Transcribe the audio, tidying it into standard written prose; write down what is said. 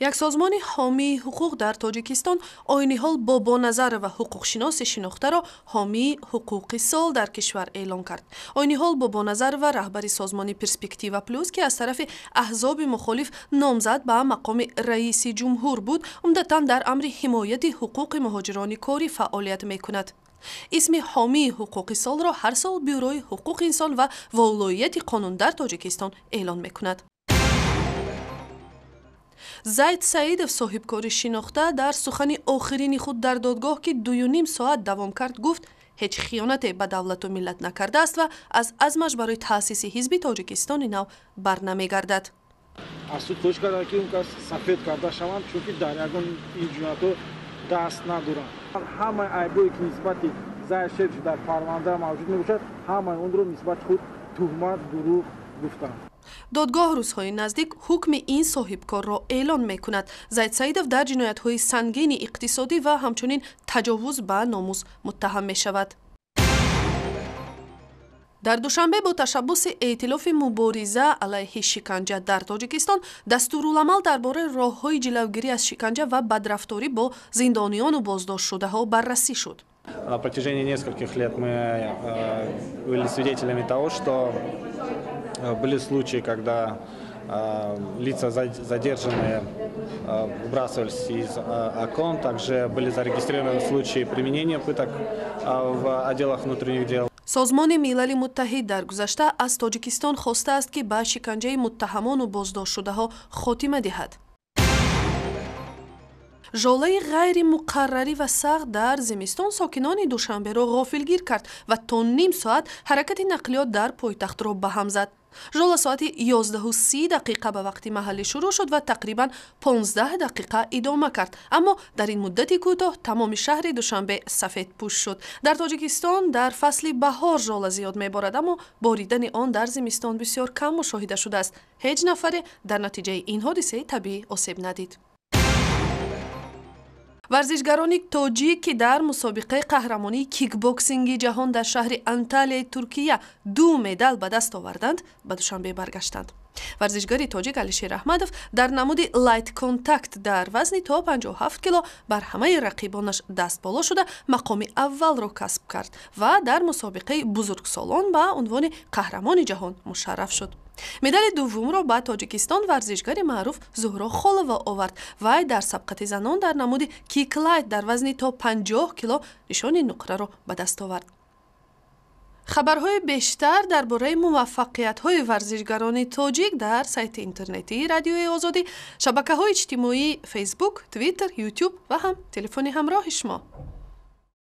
Як созмони ҳомии ҳуқуқ дар Тоҷикистон Ойниҳол Бобоназарова, ҳуқуқшиноси шинохтаро, ҳомии ҳуқуқи сол дар кишвар эълон кард. Ойниҳол Бобоназарова, раҳбари созмони «Перспектива плюс», ки аз тарафи аҳзоби мухолиф номзад ба мақоми раиси ҷумҳур буд, умдатан дар амри ҳимояти ҳуқуқи муҳоҷирони корӣ фаъолият мекунад. Исми ҳомии ҳуқуқи солро ҳар сол Бюрои ҳуқуқи инсон ва волоияти қонун дар Тоҷикистон эълон мекунад. Зайд Саидов, соҳибкори шинохта, дар сухани охирини худ дар додгоҳ, ки 2,5 соат давом кард, гуфт, ҳеҷ хиёнате ба давлату миллат накардааст ва аз азмаш барои таъсиси ҳизби Тоҷикистони нав барнамегардад. Аз суд хоҳиш кардам, ки он кас сафед карда шаванд, чунки дар ягон ин ҷиноятҳо даст надоранд. Ҳамаи айбое, ки нисбати Зайд Шерш дар парванда мавҷуд мебошад, ҳамаи онро нисбати худ туҳмат, дурӯғ гуфтанд. Додгоҳ рӯзҳои наздик ҳукми ин соҳибкорро эълон мекунад. Зайд Саидов дар ҷиноятҳои сангини иқтисодӣ ва ҳамчунин таҷовуз ба номус муттаҳам мешавад. Дар Душанбе бо ташаббуси Эътилофи мубориза алайҳи шиканҷа дар Тоҷикистон дастуруламал дар бораи роҳҳои ҷилавгирӣ аз шиканҷа ва бадрафторӣ бо зиндониёну боздоштшудаҳо баррасӣ шуд. На протяжении нескольких лет мы были свидетелями того, что были случаи, когда лица задержанные выбрасывались из окон. Также были зарегистрированы случаи применения пыток в отделах внутренних дел. Созмони Милали Муттаҳид дар гузашта аз Тоҷикистон хостааст, ки ба шиканҷаи муттаҳамону боздоштшудаҳо хотима диҳад. Жолаи ғайримуқаррарӣ ва сахт дар зимистон сокинони Душанберо ғофилгир кард ва то ним соат ҳаракати нақлиёт дар пойтахтро ба ҳам зад. Жола соати 11:30 ба вақти маҳаллӣ шурӯъ шуд ва тақрибан 15 дақиқа идома кард, аммо дар ин муддати кӯтоҳ тамоми шаҳри Душанбе сафедпӯш шуд. Дар Тоҷикистон дар фасли баҳор жола зиёд меборад, аммо боридани он дар зимистон бисёр кам мушоҳида шудааст. Ҳеҷ нафаре дар натиҷаи ин ҳодисаи табиӣ осеб надид. Варзишгарони тоҷик, ки дар мусобиқаи қаҳрамонии кикбоксинги ҷаҳон дар шаҳри Анталияи Туркия ду медал ба даст оварданд, ба Душанбе баргаштанд. Варзишгари тоҷик Алишер Аҳмадов дар намуди лайт контакт дар вазни то 57 кило бар ҳамаи рақибонаш дастболо шуда, мақоми аввалро касб кард ва дар мусобиқаи бузургсолон ба унвони қаҳрамони ҷаҳон мушарраф шуд. Медали дуввумро ба Тоҷикистон варзишгари маъруф Зуҳро Холова овард. Вай дар сабқати занон дар намуди киклайт дар вазни то 50 кило нишони нуқраро ба даст овард. Хабарҳои бештар дар бораи муваффақиятҳои варзишгарони тоҷик дар сайти интернетии Радиои Озодӣ, шабакаҳои иҷтимоӣ, Фейсбук, Твиттер, Ютуб ва ҳам телефони ҳамроҳи шумо.